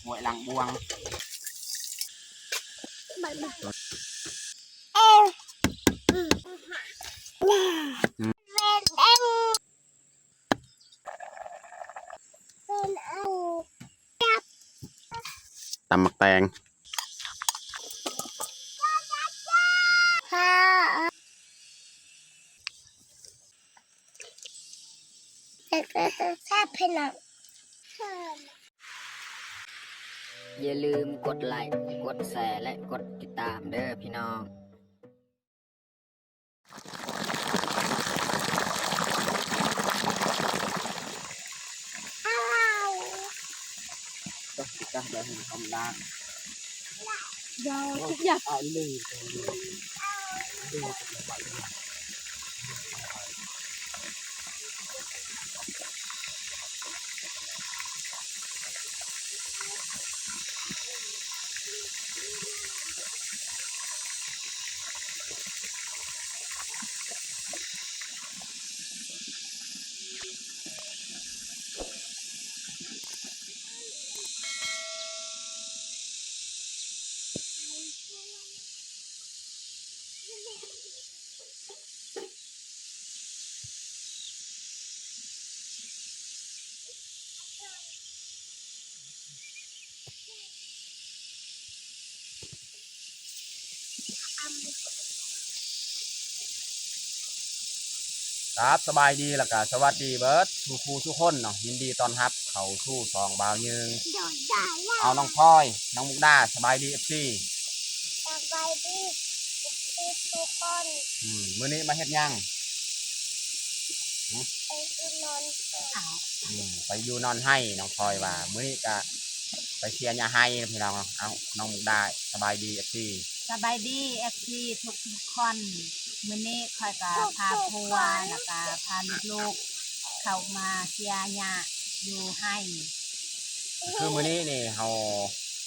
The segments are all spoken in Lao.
ຫ້ວຍຫຼັງບວງ. ຕຳໝາກແຕງ. ແຊບ ພີ່ນ້ອງ. ຢ່າລືມກົດໄລ້ ກົດແຊ ແລະ ກົດຕິດຕາມເດີພີ່ນ້ອງ. ຄັບ ສະບາຍດີ ແລ້ວກະສະຫວັດດີເບິດສູ່ຄູ່ສູ່ຄົນເນາະ. ຍິນດີຕ້ອນຮັບເຂົ້າສູ່ຊ່ອງບ່າວຍືງ. ເອົາ ນ້ອງພອຍ ນ້ອງມຸກດາ ສະບາຍດີ ເອັຟຊີ. ສະບາຍດີ ເອັຟຊີ ທຸກຄົນ. ອືມ ມື້ນີ້ມາເຮັດຫຍັງ? ໄປຢູ່ນອນໄຮ່. ອືມ ໄປຢູ່ນອນໄຮ່ ນ້ອງພອຍວ່າ. ມື້ນີ້ກະໄປເສຍຫຍ້າໄຮ່ພີ່ນ້ອງ. ເອົາ ນ້ອງມຸກດາ ສະບາຍດີ ເອັຟຊີ. ສະບາຍດີ ເອັຟຊີ ທຸກໆຄົນ. ມື້ນີ້ຂ້ອຍກະພາຜົວ ແລ້ວກະພາລູກໆເຂົ້າມາເສຍຫຍ້າຢູ່ໄຮ່. ຄືມື້ນີ້ນີ້ເຮົາ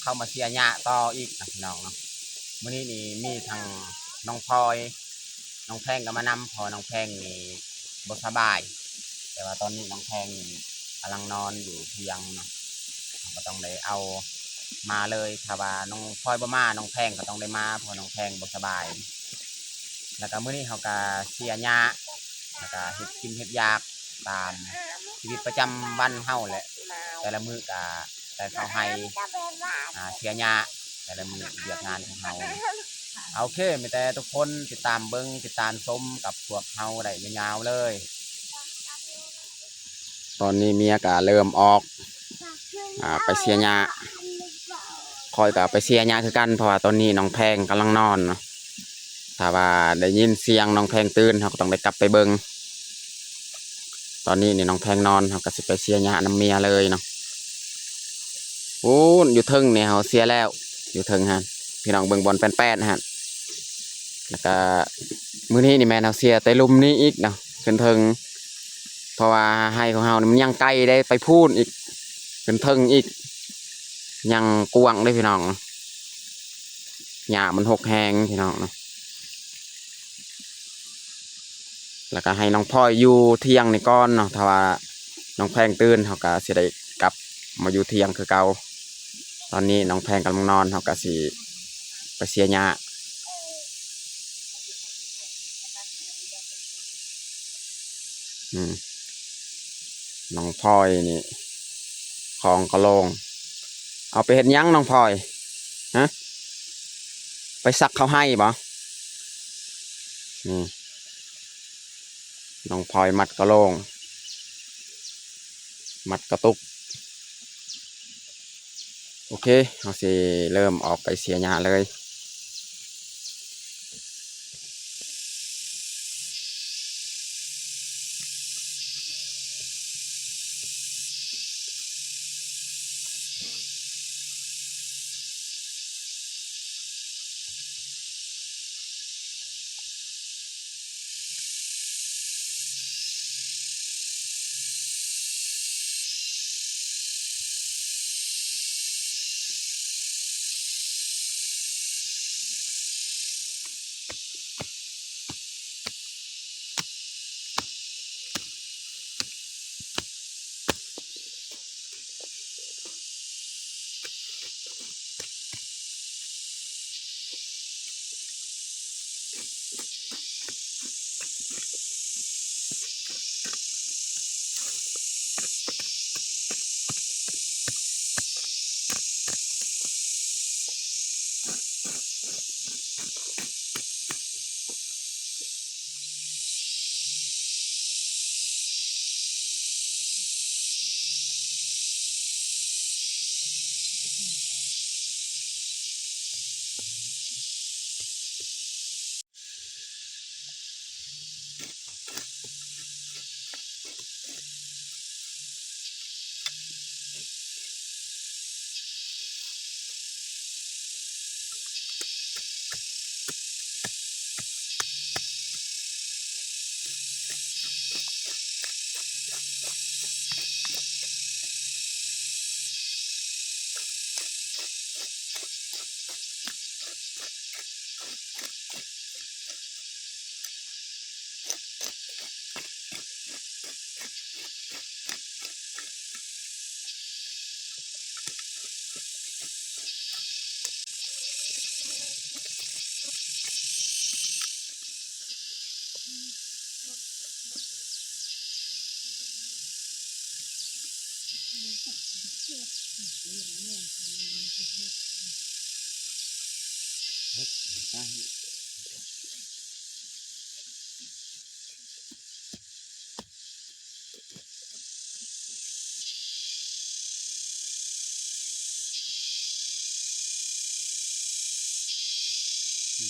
ເຂົ້າມາເສຍຫຍ້າຕໍ່ອີກນະພີ່ນ້ອງເນາະ. ມື້ນີ້ນີ້ມີທັງນ້ອງພອຍ ນ້ອງແພງກໍມານຳ ເພາະວ່ານ້ອງແພງນີ້ບໍ່ສະບາຍ. ແຕ່ວ່າຕອນນີ້ນ້ອງແພງນີ້ກຳລັງນອນຢູ່ທຽງເນາະ. ເຮົາກໍຕ້ອງໄດ້ເອົາມາເລີຍ. ຖ້າວ່ານ້ອງພອຍບໍ່ມາ ນ້ອງແພງກໍຕ້ອງໄດ້ມາ ເພາະວ່ານ້ອງແພງບໍ່ສະບາຍ. ແລ້ວກໍມື້ນີ້ເຮົາກໍເສຍຫຍ້າ ແລ້ວກໍເຮັດກິນເຮັດຢາກຕາມຊີວິດປະຈຳວັນເຮົາແຫຼະ. ແຕ່ລະມື້ກໍ ແຕ່ເຂົ້າໄຮ່ ອາ ເສຍຫຍ້າ ແຕ່ລະມື້ວຽກງານຂອງເຮົາ. ໂອເຄ ມີແຕ່ທຸກຄົນຕິດຕາມເບິ່ງ ຕິດຕາມຊົມກັບພວກເຮົາໄດ້ຍາວໆເລີຍ. ຕອນນີ້ເມຍກະເລີ່ມອອກ ອາ ໄປເສຍຫຍ້າ. ຂ້ອຍກະໄປເສຍຫຍ້າຄືກັນ ເພາະວ່າຕອນນີ້ນ້ອງແພງກຳລັງນອນເນາະ. ຖ້າວ່າໄດ້ຍິນສຽງນ້ອງແພງຕື່ນ ເຮົາກໍຕ້ອງໄດ້ກັບໄປເບິ່ງ. ຕອນນີ້ນີ້ນ້ອງແພງນອນ ເຮົາກໍຊິໄປເສຍຫຍ້ານຳເມຍເລີຍເນາະ. ພຸ້ນ ຢູ່ເທິງນີ້ເຮົາເສຍແລ້ວ ຢູ່ເທິງຫັ້ນ ພີ່ນ້ອງເບິ່ງບ່ອນແປ້ນໆຫັ້ນ. ແລ້ວກໍມື້ນີ້ນີ້ແມ່ນເຮົາເສຍແຕ່ລຸ່ມນີ້ອີກເນາະ ຂຶ້ນເທິງ ເພາະວ່າໄຮ່ຂອງເຮົານີ້ມັນຍັງໄກເດ້ ໄປພຸ້ນອີກ ຂຶ້ນເທິງອີກ ຍັງກວ້າງເດ້ພີ່ນ້ອງ. ຫຍ້າມັນຮົກແຮງພີ່ນ້ອງເນາະ. ແລ້ວກໍໃຫ້ນ້ອງພອຍຢູ່ທຽງນີ້ກ່ອນເນາະ. ຖ້າວ່ານ້ອງແພງຕື່ນ ເຮົາກໍຊິໄດ້ກັບມາຢູ່ທຽງຄືເກົ່າ. ຕອນນີ້ນ້ອງແພງກຳລັງນອນ ເຮົາກໍຊິໄປເສຍຫຍ້າ. ອືມ ນ້ອງພອຍນີ້ ຄອງກະໂລງ. ເອົາໄປເຮັດຫຍັງນ້ອງພອຍ? ຮະ? ໄປສັກເຂົ້າໄຮ່ບໍ? ນີ້ ນ້ອງພອຍມັດກະໂລງ ມັດກະຕຸກ. ໂອເຄ ເຮົາຊິເລີ່ມອອກໄປເສຍຫຍ້າເລີຍ.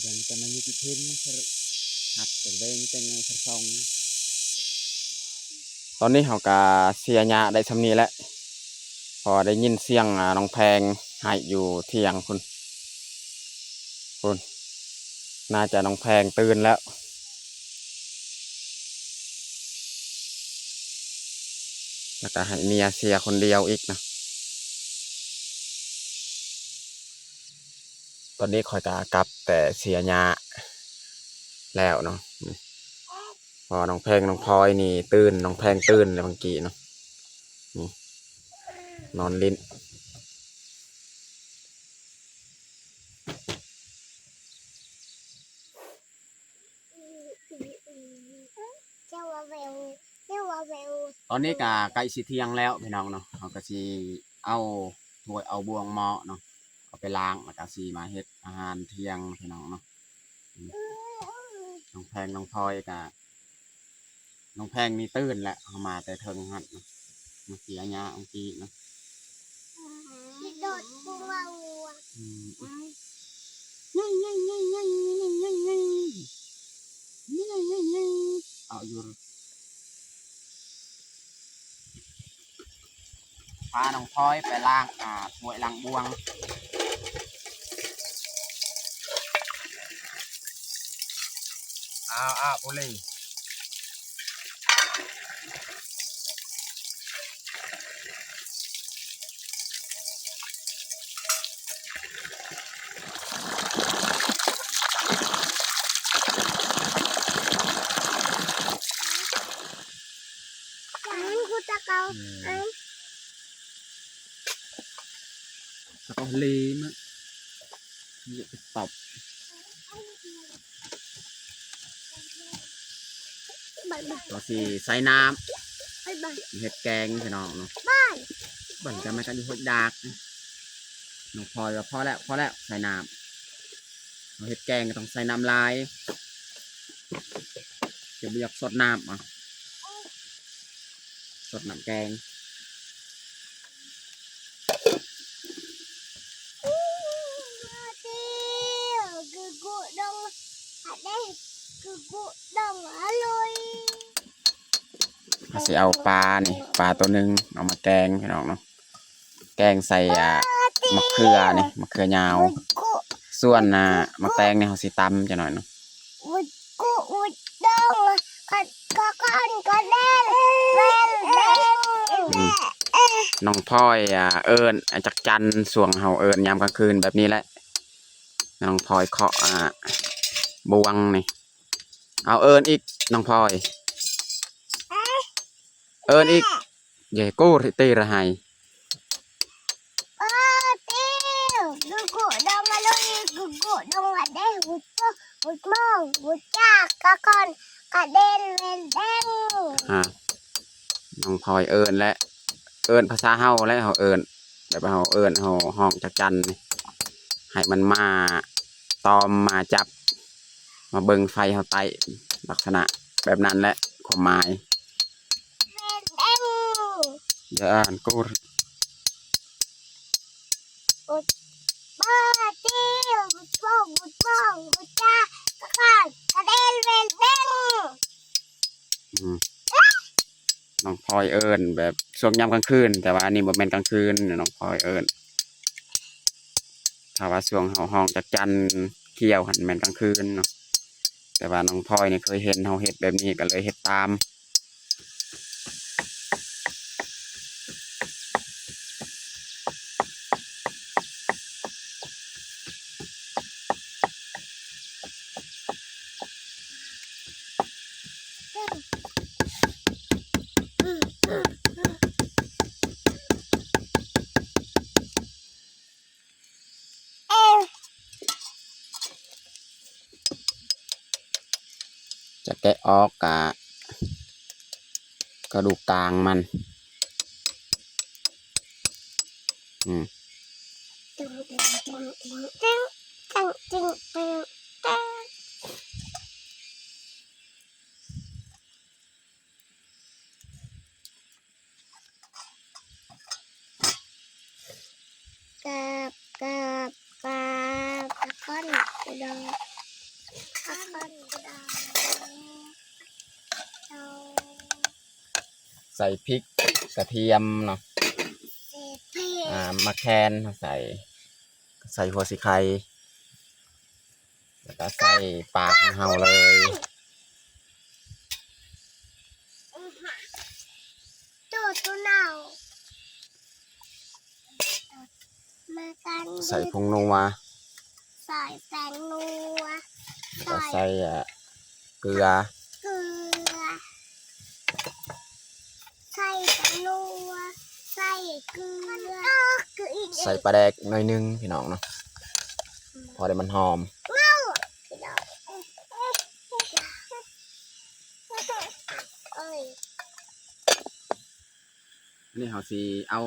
ຍັງຈະມາຢູ່ທີ່ເທິງ ຮັບແຕ່ແວງແຕ່ງງານສະສອງ. ຕອນນີ້ເຮົາກະເສຍຫຍ້າໄດ້ຊ່ຳນີ້ແຫຼະ ເພາະວ່າໄດ້ຍິນສຽງ ອາ ນ້ອງແພງໄຫ້ຢູ່ຖຽງພຸ້ນ ພຸ້ນ ໜ້າຈະນ້ອງແພງຕື່ນແລ້ວ. ແລ້ວກະໃຫ້ເມຍເສຍຄົນດຽວອີກນະ. ຕອນນີ້ຂ້ອຍກະກັບແຕ່ເສຍຫຍ້າແລ້ວເນາະ ເພາະວ່ານ້ອງແພງນ້ອງພອຍນີ້ຕື່ນ ນ້ອງແພງຕື່ນແລ້ວເມື່ອກີ້ເນາະ ນີ້ ນອນຫຼິ້ນ. ຕອນນີ້ກະໃກ້ຊິທ່ຽງແລ້ວພີ່ນ້ອງເນາະ ເຮົາກະຊິເອົາຖ້ວຍເອົາບ່ວງໝໍ້ເນາະ ເອົາໄປລ້າງ ແລ້ວກະຊິມາເຮັດອາຫານທ່ຽງພີ່ນ້ອງເນາະ. ນ້ອງແພງນ້ອງພອຍກະ ນ້ອງແພງນີ້ຕື່ນແລ້ວ ເຮົາມາແຕ່ເທິງຫັ້ນນະ ມາເສຍຫຍ້າເມື່ອກີ້ນະ. ອືມ ໃຫຍ່ໆໆໆໆ ເອົາຢູ່ ພານ້ອງພອຍໄປລ້າງ ອາ ຖ້ວຍລ້າງບ່ວງ. ອ້າວ ອ້າວ ໂອເລ. ອັນນັ້ນຄືຕະເກົາ ອືມ ອັນ ຕະເກົາເລມະ ເຍາະໄປຕອບ ບາຍບາຍ ກໍຊິໃສ່ນ້ຳ ບາຍບາຍ ເຮັດແກງພີ່ນ້ອງເນາະ ບາຍບາຍ ຈະມາກັນຢູ່ຫ້ວຍດາກ. ນ້ອງພອຍວ່າພໍແລ້ວ ພໍແລ້ວ ໃສ່ນ້ຳ ເຮົາເຮັດແກງກໍຕ້ອງໃສ່ນ້ຳຫຼາຍ ຈະບໍ່ຢາກສົດນ້ຳອະ ສົດນ້ຳແກງ. ເຮົາຊິເອົາປານີ້ ປາໂຕໜຶ່ງເອົາມາແກງພີ່ນ້ອງເນາະ. ແກງໃສ່ ອ່າ ມະເຂືອນີ້ ມະເຂືອຍາວ ສ່ວນ ອ່າ ໝາກແຕງນີ້ເຮົາຊິຕຳຈັກໜ້ອຍເນາະ. ອືມ ນ້ອງພອຍ ອ່າ ເອີ້ນ ອ່າ ຈັກຈັ່ນ ຊ່ວງເຮົາເອີ້ນຍາມກາງຄືນແບບນີ້ແຫຼະ ນ້ອງພອຍເຄາະ ອ່າ ບ່ວງນີ້ ເອົາເອີ້ນອີກ ນ້ອງພອຍ ເອີ້ນອີກ. ເຢ ກູເຕລະໄຮ ໂອຕິວ ກຸກຸດອງອະລຸຍ ກຸກຸດອງອະເດ ອຸໂຕ ອຸໂມ ອຸຈາ ກະກອນ ກະເດນ ເວນເດນ ອ່າ ນ້ອງພອຍເອີ້ນແຫຼະ ເອີ້ນພາສາເຮົາແຫຼະ ເຮົາເອີ້ນ ແບບເຮົາເອີ້ນ ເຮົາຮ້ອງຈັກຈັ່ນນີ້ ໃຫ້ມັນມາຕອມ ມາຈັບ ມາເບິ່ງໄຟເຮົາໄຕ້ ລັກສະນະແບບນັ້ນແຫຼະ ຄວາມໝາຍ. ເດີ ອ່ານກູດ ອືມ ນ້ອງພອຍເອີ້ນແບບຊ່ວງຍາມກາງຄືນ ແຕ່ວ່າອັນນີ້ບໍ່ແມ່ນກາງຄືນ ນ້ອງພອຍເອີ້ນ. ຖ້າວ່າຊ່ວງເຮົາຮ້ອງຈັກຈັ່ນກ່ຽວຫັ້ນແມ່ນກາງຄືນເນາະ ແຕ່ວ່ານ້ອງພອຍນີ້ເຄີຍເຫັນເຮົາເຮັດແບບນີ້ ກໍເລີຍເຮັດຕາມ. ຈະແກະອອກກະກະດູກກາງມັນ ອືມ. ກາບ ກາບ ກາບ ປາຄອນກະດອງ ປາຄອນກະດອງ ເອົາ ໃສ່ພິກ ກະທຽມເນາະ ໃສ່ພິກ ອ່າ ໝາກແຄນເຮົາໃສ່ ໃສ່ຫົວສີໄຄ ແລ້ວກໍໃສ່ປາຂອງເຮົາເລີຍ. ໂຕ ໂຕເນົ່າ ມາກັນ ໃສ່ຜົງນົວ ໃສ່ແປ້ງນົວ ແລ້ວກໍໃສ່ ໃສ່ ເອີ ເກືອ ເກືອ ໃສ່ແປ້ງນົວ ໃສ່ເກືອ ໃສ່ປາແດກໜ້ອຍໜຶ່ງພີ່ນ້ອງເນາະ ພໍໄດ້ມັນຫອມ. ອັນນີ້ເຮົາຊິເອົາ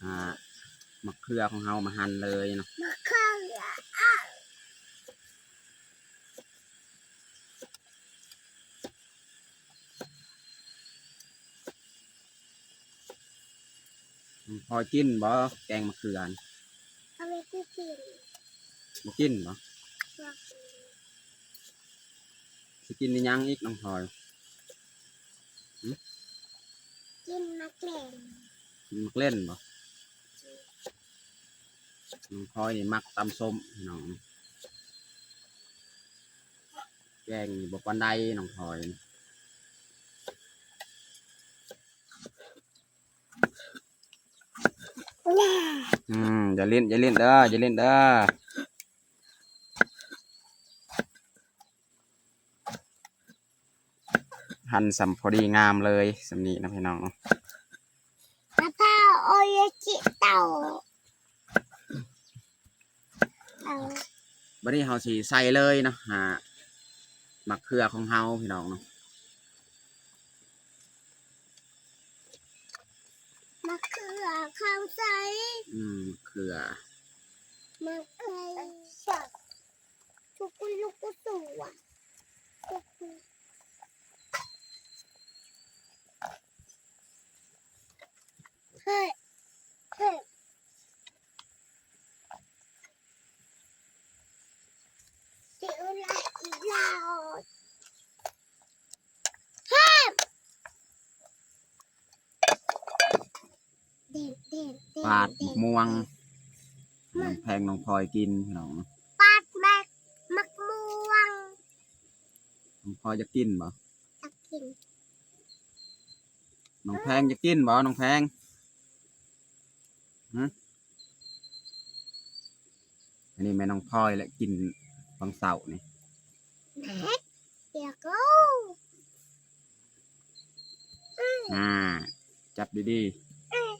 ອ່າ ໝາກເຂືອຂອງເຮົາມາຫັ່ນເລີຍເນາະ ໝາກເຂືອ ນ້ອງພອຍກິນບໍ່ ແກງໝາກເຂືອ? ເອົາໄວ້ກິນ. ບໍ່ກິນບໍ່? ບໍ່ກິນ. ຊິກິນອີ່ຫຍັງອີກນ້ອງພອຍ? ຫື? ກິນໝາກເລັ່ນ. ກິນໝາກເລັ່ນບໍ່? ນ້ອງພອຍນີ້ມັກຕຳສົ້ມພີ່ນ້ອງ. ແກງນີ້ບໍ່ປານໃດນ້ອງພອຍ. ອືມ ຢ່າຫຼິ້ນ ຢ່າຫຼິ້ນເດີ ຢ່າຫຼິ້ນເດີ. ຫັ່ນສ່ຳພໍດີງາມເລີຍ ສ່ຳນີ້ນະພີ່ນ້ອງ. ມະພ້າວໂອລິຈິໂຕ. ເອົາ ບັດນີ້ເຮົາຊິໃສ່ເລີຍເນາະ ອ່າ ໝາກເຂືອຂອງເຮົາພີ່ນ້ອງເນາະ. ໝາກເຂືອຂອງໃສ? ອືມ ໝາກເຂືອ ໝາກເຂືອ ທຸກຄົນລູກກໍສວຍ. ເຮີ້ຍ ເຮີ້ຍ ຊິອຸລະອີກແລ້ວ. ເດັດ ເດັດ ເດັດ ປາດ ເດັດ ໝາກມ່ວງ ເດັດ ນ້ອງແພງນ້ອງພອຍກິນພີ່ນ້ອງ. ປາດໝາກ ໝາກມ່ວງ. ນ້ອງພອຍຢາກກິນບໍ່? ຢາກກິນ. ນ້ອງແພງຢາກກິນບໍ່ ນ້ອງແພງ? ຫື? ອັນນີ້ແມ່ນ້ອງພອຍແຫຼະ ກິນຕອນເຊົ້ານີ້. ດຽວກໍ ອືມ ອ່າ ຈັບດີໆ. ອືມ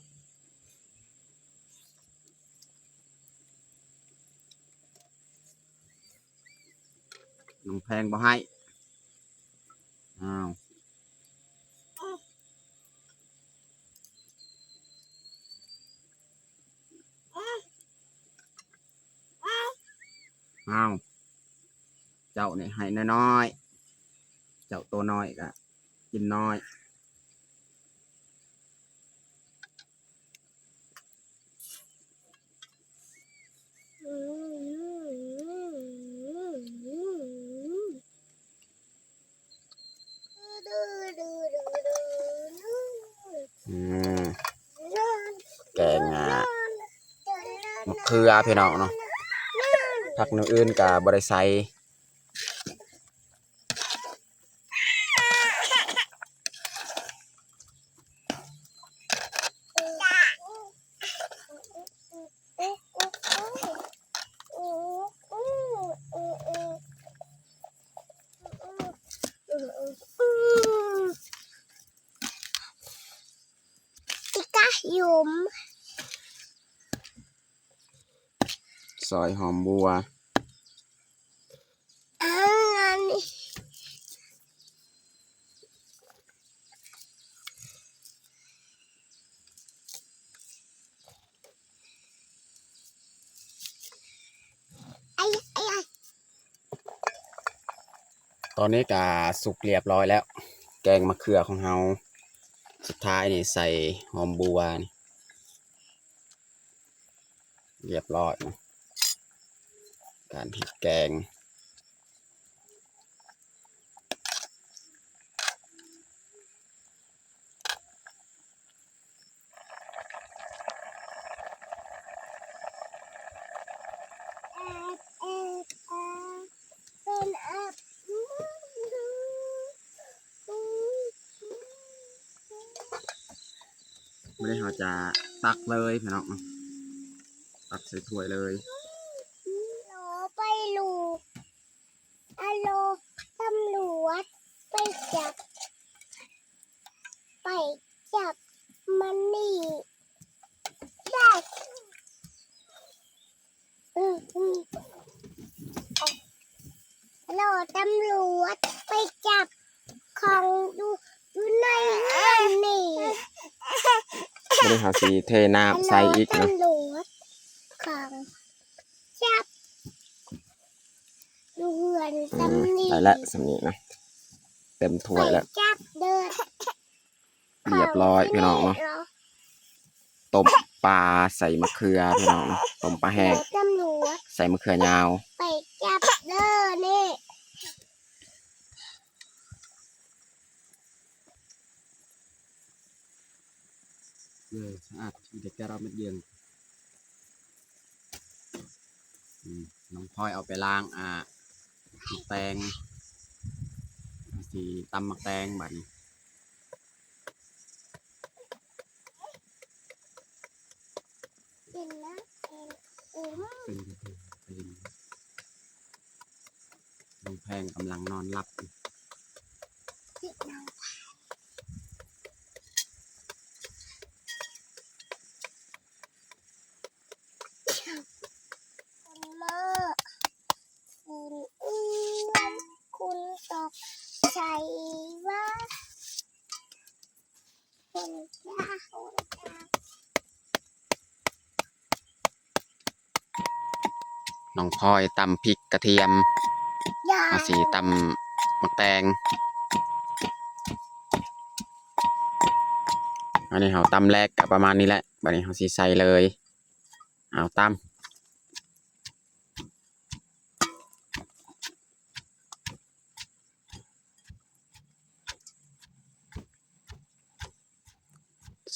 ນ້ອງແພງບໍ່ໃຫ້. ອ້າວ. ເອົານີ້ໃຫ້ນ້ອຍໆ ເຈົ້າໂຕນ້ອຍກະກິນນ້ອຍ. ອືມ ແກງ ອ່າ ມະເຂືອພີ່ນ້ອງເນາະ ຜັກແນວອື່ນກະບໍ່ໄດ້ໃສ່. ອີກະຫຍຸມ ຊອຍຫອມບົ່ວ ອັນນີ້ ຕອນນີ້ກະສຸກລຽບຮ້ອຍແລ້ວ ແກງມະເຂືອຂອງເຮົາ. ສຸດທ້າຍນີ້ໃສ່ຫອມບົ່ວນີ້ ລຽບຮ້ອຍເນາະ ການເຮັດແກງ. ບາດນີ້ເຮົາຈະຕັກເລີຍພີ່ນ້ອງເນາະ ຕັກໃສ່ຖ້ວຍເລີຍ. ລໍໄປລູກ ອາໂລ ຕຳຫຼວດໄປຈັບ ໄປຈັບມັນນີ້ໄດ້ ອາໂລ ຕຳຫຼວດໄປຈັບຂອງຢູ່ ຢູ່ໃນເຮືອນນີ້. ບາດນີ້ເຮົາຊິເທນ້ຳໃສ່ອີກເນາະ ຕຳຫຼວດຂອງຈັບ ຢູ່ເຮືອນ ອືມ ສ່ຳນີ້ ໄດ້ແລ້ວສ່ຳນີ້ນະ ເຕັມຖ້ວຍແລ້ວ ຈັບເດີ ລຽບຮ້ອຍພີ່ນ້ອງເນາະ. ຕົ້ມປາໃສ່ມະເຂືອພີ່ນ້ອງເນາະ ຕົ້ມປາແຫ້ງ ຕຳຫຼວດ ໃສ່ມະເຂືອຍາວ ໄປຈັບເດີນີ້. ເອີ ສະອາດ ມີແຕ່ແກະເອົາເມັດເຢັນ. ອືມ ນ້ອງພອຍເອົາໄປລ້າງ ອ່າ ໝາກແຕງ ຊິຕຳໝາກແຕງບາດນີ້. ເປັນນາງເອງ ເປັນ ເປັນ ນ້ອງແພງກຳລັງນອນຫຼັບຢູ່. ຝົນເມືອ ຝົນເອື້ອນ ຝົນຕົກໃສ່ວ່າ ຝົນຈາ ຝົນຈາ. ນ້ອງພອຍຕຳພິກກະທຽມ ເຮົາຊິຕຳໝາກແຕງ. ອັນນີ້ເຮົາຕຳແລກກະປະມານນີ້ແຫຼະ ບາດນີ້ເຮົາຊິໃສ່ເລີຍ. ເອົາ ຕຳ.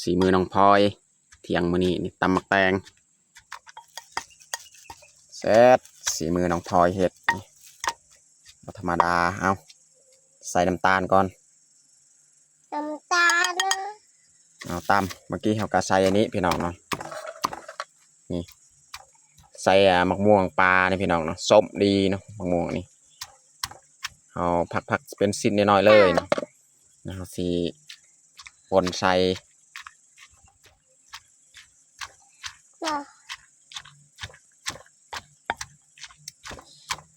ສີມືນ້ອງພອຍ ທ່ຽງມື້ນີ້ນີ້ ຕຳໝາກແຕງ ແຊບ ສີມືນ້ອງພອຍເຮັດນີ້ ບໍ່ທຳມະດາ. ເອົາ ໃສ່ນ້ຳຕານກ່ອນ ນ້ຳຕານ ເອົາ ຕຳ. ເມື່ອກີ້ເຮົາກະໃສ່ອັນນີ້ພີ່ນ້ອງເນາະ ນີ້ ໃສ່ ອ່າ ໝາກມ່ວງປ່ານີ້ພີ່ນ້ອງເນາະ ສົ້ມດີເນາະ ໝາກມ່ວງນີ້. ເຮົາຜັກໆເປັນຊິ້ນນ້ອຍໆເລີຍເນາະ ແລ້ວເຮົາຊິປົ່ນໃສ່.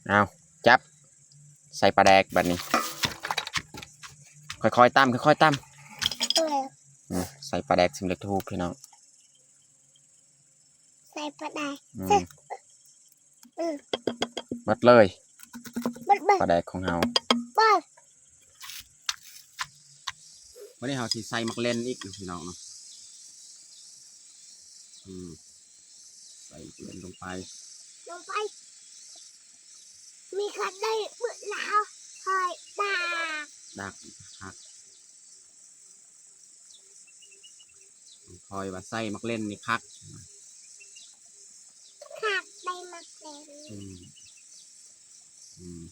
ເອົາ ຈັບ ໃສ່ປາແດກບາດນີ້ ຄ່ອຍໆຕຳ ຄ່ອຍໆຕຳ. ເອີ ອືມ ໃສ່ປາແດກສຳເລັດຮູບພີ່ນ້ອງ ໃສ່ປາແດກ ອືມ ເບິດເລີຍ ເບິດ ເ ປາແດກຂອງເຮົາ. ວັນນີ້ເຮົາຊິໃສ່ໝາກເລັ່ນອີກເນາະ ພີ່ນ້ອງເນາະ. ອືມ ໃສ່ໝາກເລັ່ນລົງໄປ ລົງໄປ. ມີຄັນໄດ້ເບິດແລ້ວ ຄ່ອຍດາກ ດາກຄັກ. ຂ້ອຍວ່າໃສ່ໝາກເລັ່ນນີ້ຄັກ ຄັກໄດ້ໝາກເລັ່ນ. ອືມ ອືມ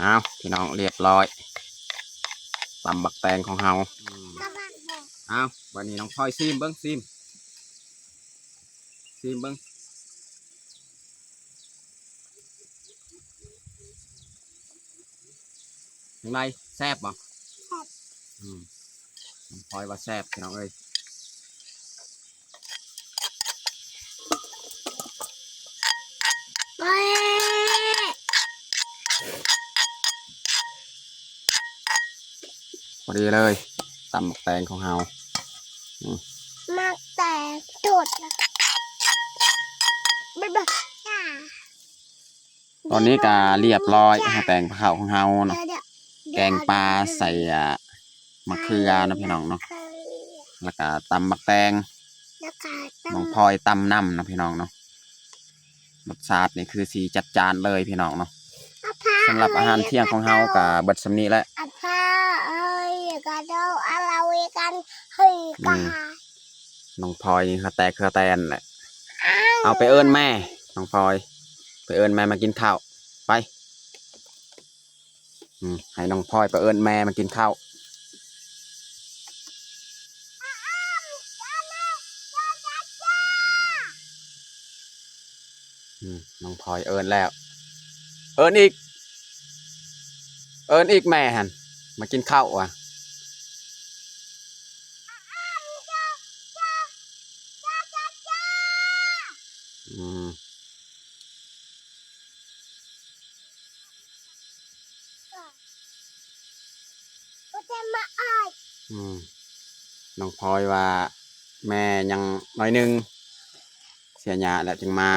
ອ້າວ ພີ່ນ້ອງ ລຽບຮ້ອຍ ຕຳບັກແຕງຂອງເຮົາ. ອືມ ຕຳບັກແຕງ. ອ້າວ ບັດນີ້ນ້ອງພອຍຊີມເບິ່ງ ຊີມ ຊີມເບິ່ງ. ຈັ່ງໃດ ແຊບບໍ່? ແຊບ. ອືມ ນ້ອງພອຍວ່າແຊບ ພີ່ນ້ອງເອີຍ. ພໍດີເລີຍ ຕຳໝາກແຕງຂອງເຮົາ. ອືມ ໝາກແຕງໂດດລະ ບາຍບາຍ. ຕອນນີ້ກະລຽບຮ້ອຍ ຫາແຕງພາເຂົ້າຂອງເຮົາເນາະ ແກງປາໃສ່ ອ່າ ມະເຂືອເນາະ ພີ່ນ້ອງເນາະ ແລ້ວກະຕຳໝາກແຕງ ນ້ອງພອຍຕຳນຳເນາະ ພີ່ນ້ອງເນາະ. ລົດຊາດນີ້ຄືຊິຈັດຈ້ານເລີຍ ພີ່ນ້ອງເນາະ. ສຳລັບອາຫານທ່ຽງຂອງເຮົາກະເບິດສ່ຳນີ້ແຫຼະ. ອືມ ນ້ອງພອຍນີ້ຫາແຕກເຄືອແຕນແຫຼະ. ເອົາ ໄປເອີ້ນແມ່ ນ້ອງພອຍ ໄປເອີ້ນແມ່ມາກິນເຂົ້າ ໄປ. ອືມ ໃຫ້ນ້ອງພອຍໄປເອີ້ນແມ່ມາກິນເຂົ້າ. ອືມ ນ້ອງພອຍເອີ້ນແລ້ວ ເອີ້ນອີກ ເອີ້ນອີກ ແມ່ຫັ້ນມາກິນເຂົ້າວ່າ. ອືມ ອືມ ນ້ອງພອຍວ່າແມ່ຍັງໜ້ອຍໜຶ່ງ ເສຍຫຍ້າແລ້ວຈຶ່ງມາ.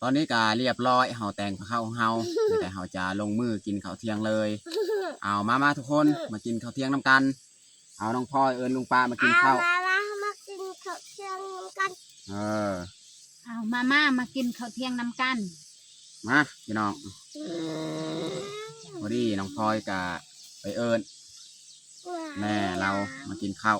ຕອນນີ້ກະລຽບຮ້ອຍ ເຮົາແຕ່ງພາເຂົ້າຂອງເຮົາ ແຕ່ເຮົາຈະລົງມືກິນເຂົ້າທ່ຽງເລີຍ. ເອົາ ມາ ມາທຸກຄົນ ມາກິນເຂົ້າທ່ຽງນຳກັນ. ເອົາ ນ້ອງພອຍເອີ້ນລຸງປ້າມາກິນເຂົ້າ ເອົາ ມາ ມາ ມາກິນເຂົ້າທ່ຽງນຳກັນ. ເອີ ເອົາ ມາ ມາ ມາກິນເຂົ້າທ່ຽງນຳກັນ ມາ ພີ່ນ້ອງ. ອືມ ພໍດີນ້ອງພອຍກະໄປເອີ້ນແມ່ລາວມາກິນເຂົ້າ.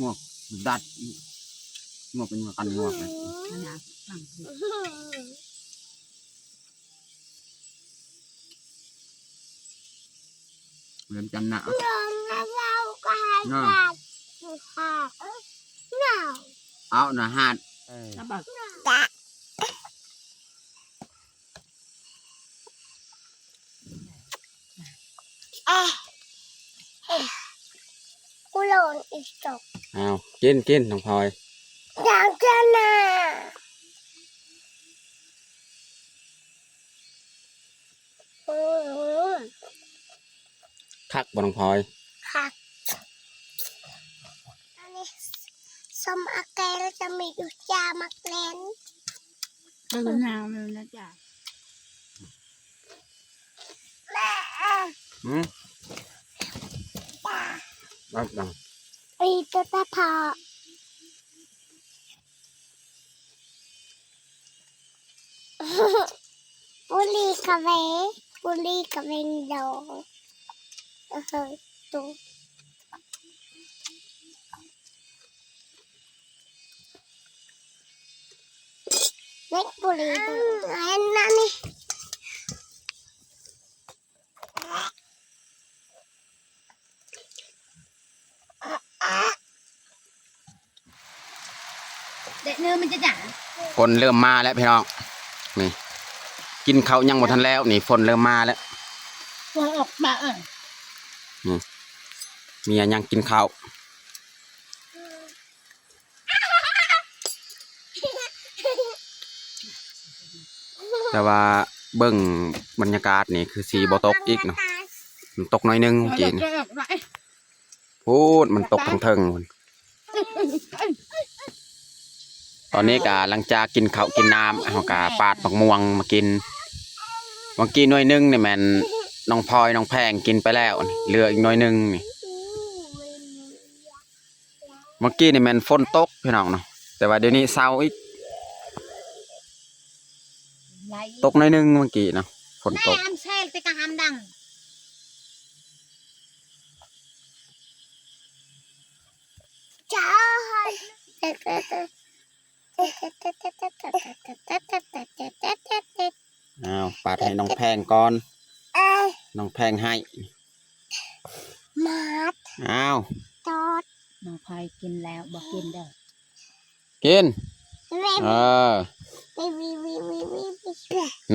ງວກດັດ ງວກເປັນງວກກັນງວກເລີຍ. ເລີ່ມຈັນນະ ເນາະ ເອົານະ ຫາດ ເອີ ກູລອນອີກຈົບ. ອ້າວ ກິນ ກິນ ນ້ອງພອຍ ຢາກກິນນະ. ອືມ ຄັກບໍ່ນ້ອງພອຍ? ຄັກ. ອັນນີ້ສົ້ມອາແກ ແລ້ວຈະມີຢູ່ຈາໝາກເລັ່ນ. ເອີ ໜາວແລ້ວນະຈາ. ອືມ ອັນນີ້ຕົວຕາພໍ່. ປູລີກະເວ ປູລີກະເວນດອງ. ເອີ ໂຕ ເລັກປູລີດອງ ອັນນັ້ນນີ້. ແດດເນີມັນຈະຫຍັງ ຝົນເລີ່ມມາແລ້ວພີ່ນ້ອງ. ນີ້ ກິນເຂົ້າຍັງບໍ່ທັນແລ້ວ ນີ້ຝົນເລີ່ມມາແລ້ວ. ຝົນອອກມາ ເອີ ນີ້ ເມຍຍັງກິນເຂົ້າ. ແຕ່ວ່າເບິ່ງບັນຍາກາດນີ້ຄືຊິບໍ່ຕົກອີກເນາະ, ມັນຕົກໜ້ອຍໜຶ່ງເມື່ອກີ້ນີ້. ພຸ້ນ ມັນຕົກທາງເທິງພຸ້ນ. ຕອນນີ້ກະຫຼັງຈາກກິນເຂົ້າກິນນ້ຳ ເຮົາກະປາດໝາກມ່ວງມາກິນ. ເມື່ອກີ້ໜ່ວຍໜຶ່ງນີ້ແມ່ນນ້ອງພອຍນ້ອງແພງກິນໄປແລ້ວ, ເຫຼືອອີກໜ່ວຍໜຶ່ງນີ້. ເມື່ອກີ້ນີ້ແມ່ນຝົນຕົກພີ່ນ້ອງເນາະ, ແຕ່ວ່າດຽວນີ້ເຊົາອີກ. ຕົກໜ້ອຍໜຶ່ງເມື່ອກີ້ເນາະ, ຝົນຕົກ. ອ້າວ ປາດໃຫ້ນ້ອງແພງກ່ອນ, ນ້ອງແພງໃຫ້. ໝາດ ອ້າວ ຕອດ ນ້ອງພອຍກິນແລ້ວ ບໍ່ກິນເດີ. ກິນ ເອີ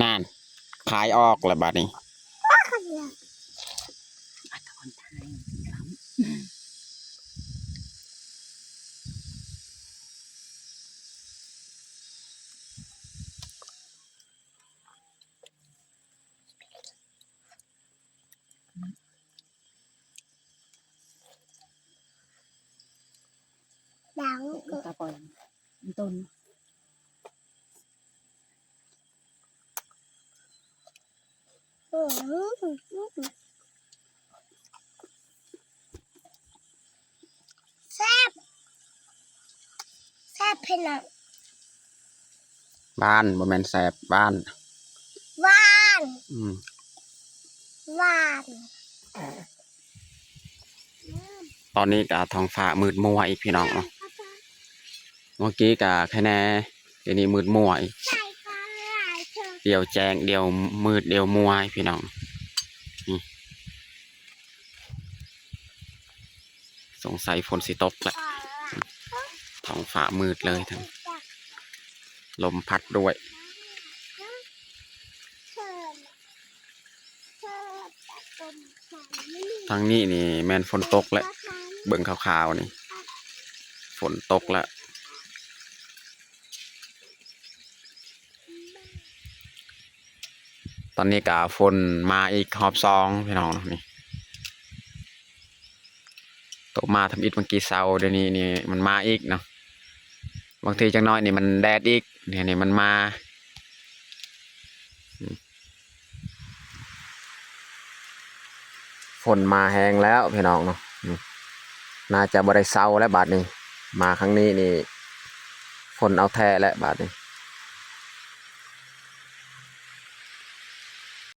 ນັ້ນ ຂາຍອອກແລ້ວບາດນີ້. ດາວ ຕາປອຍ ຕົ້ນ ອືມ ແຊບ ແຊບເພິ່ນນະ. ຫວານ ບໍ່ແມ່ນແຊບ ຫວານ ຫວານ ອືມ ຫວານ. ຕອນນີ້ກະທ້ອງຟ້າມືດມົວອີກພີ່ນ້ອງເນາະ, ເມື່ອກີ້ກະໄຄແນ່ ດຽວນີ້ມືດມົວອີກ, ດຽວແຈ້ງ ດຽວມືດ ດຽວມົວອີກພີ່ນ້ອງ. ນີ້ ສົງໄສຝົນຊິຕົກແຫຼະ, ທ້ອງຟ້າມືດເລີຍ, ທັງລົມພັດດ້ວຍ. ທາງນີ້ນີ້ແມ່ນຝົນຕົກແຫຼະ, ເບິ່ງຂາວໆນີ້ ຝົນຕົກແລ້ວ. ຕອນນີ້ກະຝົນມາອີກຮອບສອງພີ່ນ້ອງເນາະ. ນີ້ ຕົກມາທຳອິດເມື່ອກີ້ເຊົ້າ, ດຽວນີ້ນີ້ມັນມາອີກເນາະ, ບາງທີຈັກໜ້ອຍນີ້ມັນແດດອີກ, ດຽວນີ້ມັນມາ. ຝົນມາແຮງແລ້ວພີ່ນ້ອງເນາະ, ນີ້ ໜ້າຈະບໍ່ໄດ້ເຊົາແລ້ວບາດນີ້, ມາຄັ້ງນີ້ນີ້ຝົນເອົາແທ້ແລ້ວບາດນີ້.